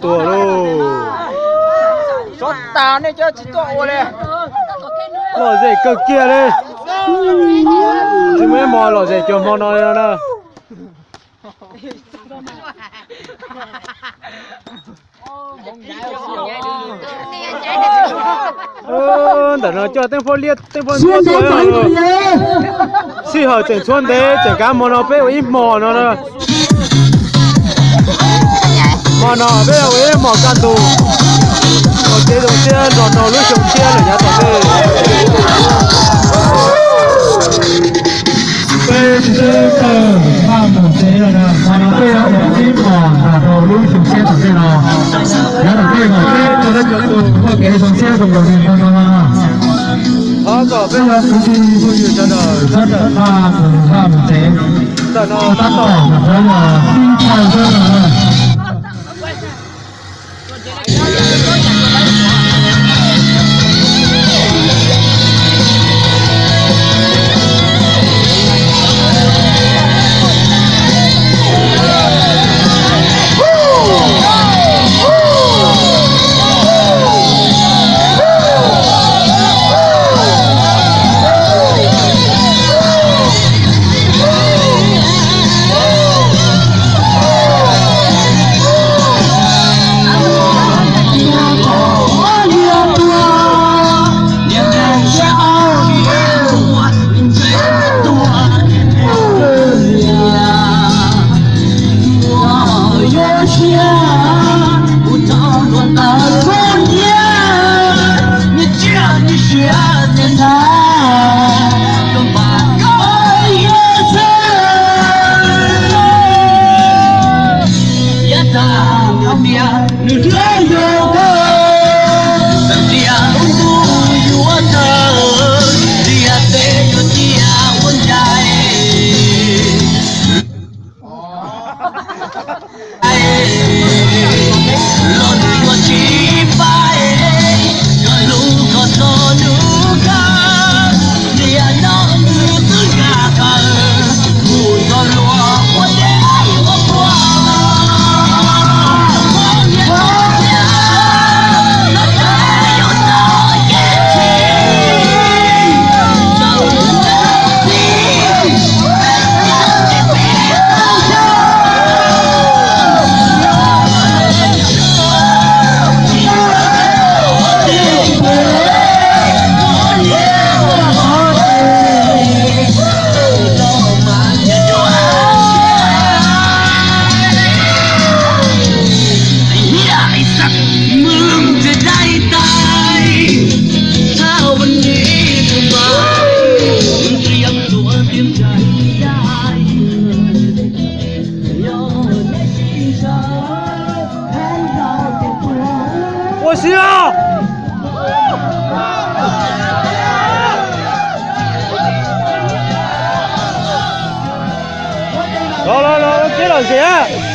Tuag lauj. Xov tas nej cov tsis tuaj ua li. Lom zem kawg kiag li. Tsis muaj ib hmos lom zem cuag hmo no li no na. Ntawm no coj teeb phob liab teeb phob ntsuab tuaj. Sij hawm tseem tshuav ntev, tseem kav hmo no peb ua ib hmos no na. Hmo no peb ua ib hmos kaj ntug, ua kev zoo siab nrog rau lub xyoo tshiab lawm yav tom ntej. Peb sawv daws maj mus tsev lawm na, hmo no peb ua ib hmos nrog rau lub xyoo tshiab tom ntej no. Yav tom ntej mas peb ua dab tsi ua kev zoo siab zoo nkaus li hmo no no. Thov kom peb cov kwv tij phooj ywg sawv daws txhob rawm maj mus, maj mus tsev. Ntawm no tab tom mus qhov los sib thaij xwb no. Ua si os. Los los los, ua kev lom zem.